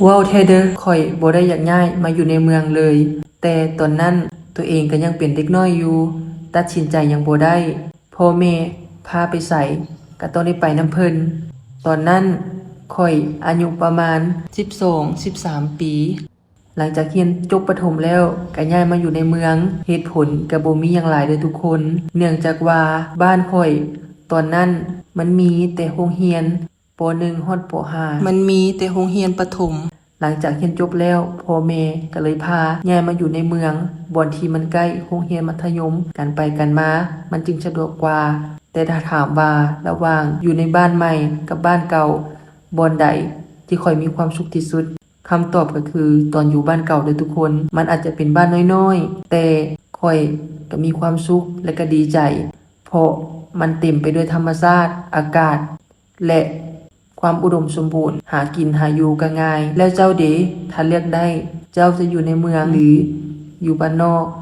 ເວົ້າແທ້ເດີ ຂ້ອຍບໍ່ໄດ້ຢາກຍ້າຍມາຢູ່ໃນເມືອງເລີຍ, ແຕ່ຕອນນັ້ນໂຕເອງກໍຍັງເປັນເດັກນ້ອຍຢູ່, ຕັດສິນໃຈຫຍັງບໍ່ໄດ້. ພໍ່ແມ່ພາໄປໃສ ກໍຕ້ອງໄດ້ໄປນຳເພິ່ນ. ຕອນນັ້ນຂ້ອຍອາຍຸປະມານສິບສອງ ສິບສາມປີ. ຫຼັງຈາກຮຽນຈົບປະຖົມແລ້ວ ກໍຍ້າຍມາຢູ່ໃນເມືອງ. ເຫດຜົນກໍບໍ່ມີຫຍັງຫຼາຍເດີທຸກຄົນ, ເນື່ອງຈາກວ່າບ້ານຂ້ອຍຕອນນັ້ນມັນມີແຕ່ໂຮງຮຽນ ປໍໜຶ່ງ ຮອດ ປໍຫ້າ ມັນມີແຕ່ໂຮງຮຽນປະຖົມ. ຫຼັງຈາກຮຽນຈົບແລ້ວ ພໍ່ແມ່ກໍເລີຍພາຍ້າຍມາຢູ່ໃນເມືອງ ບ່ອນທີ່ມັນໃກ້ໂຮງຮຽນມັດທະຍົມ, ການໄປການມາມັນຈຶ່ງສະດວກກວ່າ. ແຕ່ຖ້າຖາມວ່າລະຫວ່າງຢູ່ໃນບ້ານໃໝ່ກັບບ້ານເກົ່າ ບ່ອນໃດທີ່ຂ້ອຍມີຄວາມສຸກທີ່ສຸດ? ຄຳຕອບກໍຄືຕອນຢູ່ບ້ານເກົ່າເດີທຸກຄົນ. ມັນອາດຈະເປັນບ້ານນ້ອຍໆ ແຕ່ຂ້ອຍກໍມີຄວາມສຸກ ແລະ ກໍດີໃຈ ເພາະມັນເຕັມໄປດ້ວຍທຳມະຊາດ, ອາກາດ ແລະ ຄວາມອຸດົມສົມບູນ, ຫາກິນຫາຢູ່ກໍງ່າຍ. ແລ້ວເຈົ້າເດ? ຖ້າເລືອກໄດ້, ເຈົ້າຈະຢູ່ໃນເມືອງ ຫຼື ຢູ່ບ້ານນອກ?